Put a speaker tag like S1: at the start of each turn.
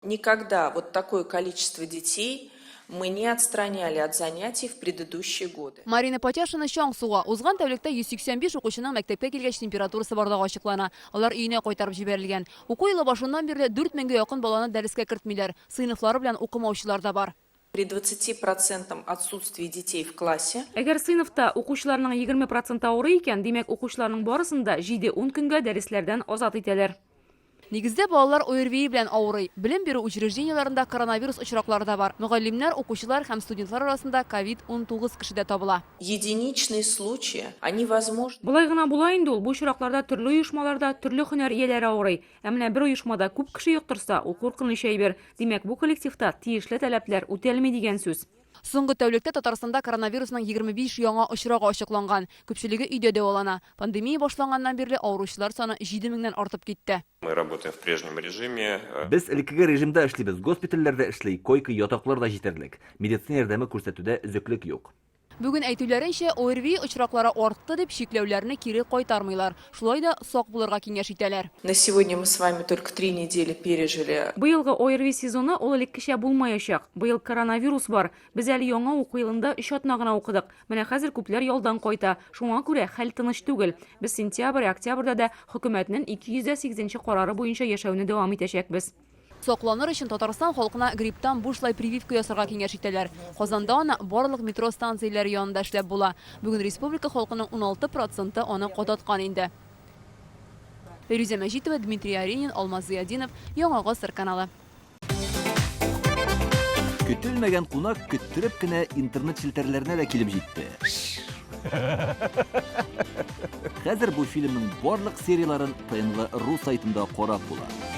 S1: Никогда вот такое количество детей мы не отстраняли от занятий в предыдущие годы.
S2: Марина Патяшина чаң суга. Узган тәүлектә 185 укучының мәктәпкә килгәч температурасы барлыгы ачыклана. Алар өенә кайтарып җибәрелгән. Уку елы башыннан бирле 4 меңгә якын баланы дәрескә кертмиләр. Сыйныфлары белән укымаучылар да бар.
S1: При 20% отсутствии детей в классе.
S3: Әгәр сыйныфта укучыларның 20 проценты авырый икән, димәк, укучыларның барысын да җиде-ун көнгә дәресләрдән азат итәләр.
S2: Нигездә балалар ОРВИ белән авырый. Белем бирү учреждениеләрендә коронавирус очраклары да бар. Мөгаллимнәр, укучылар һәм студентлар арасында ковид 19 кеше дә табыла.
S1: Единичные случаи, они возможны.
S3: Болай гына була инде ул, бу очракларда төрле оешмаларда төрле һөнәр ияләре авырый. Ә менә бер оешмада күп кеше йоктырса, ул куркыныч әйбер. Димәк, бу коллективта тиешле таләпләр үтәлми дигән сүз.
S2: Соңгы тәүлектә Татарстанда коронавирусның 25 яңа очрагы ачыкланган. Күпчелеге өйдә дәвалана. Пандемия башланганнан бирле авыручылар саны 7 меңнән артып китте.
S4: Мы работаем в прежнем режиме.
S5: Без элеккеге режимда эшлибез, госпитальләр дә эшли, койка-ятаклар да җитәрлек. Медицина ярдәме күрсәтүдә өзеклек юк.
S2: Бүген әйтүләренчә, ОРВИ очраклары артты дип, чикләүләрне кире кайтармыйлар. Шулай да сак булырга киңәш итәләр.
S1: На сегодня мы с вами только три недели пережили.
S3: Быелгы ОРВИ сезоны ул элеккечә булмаячак. Быел коронавирус бар. Без әле яңа уку елында өч атна гына укыдык. Менә хәзер күпләр ялдан кайта. Шуңа күрә хәл тыныч түгел. Без сентябрь, октябрьдә дә хөкүмәтнен 208 нче карары буенча яшәүне дәвам итәчәкбез.
S2: Сакланыр өчен Татарстан халкына грипптан бушлай прививка ясарга киңәш итәләр. Казанда аны барлык метро станцияләре янында эшләп була. Бүген республика халкының 16 проценты аны кадаткан инде. Фәйрүзә Мәҗитова, Дмитрий Аренин, Алмаз Зыятдинов, Яңа Гасыр каналы.
S5: Көтелмәгән кунак көттереп кенә интернет челтәрләренә дә килеп җитте. Хәзер бу фильмның барлык серияләрен ТНВ.ру сайтында карап була.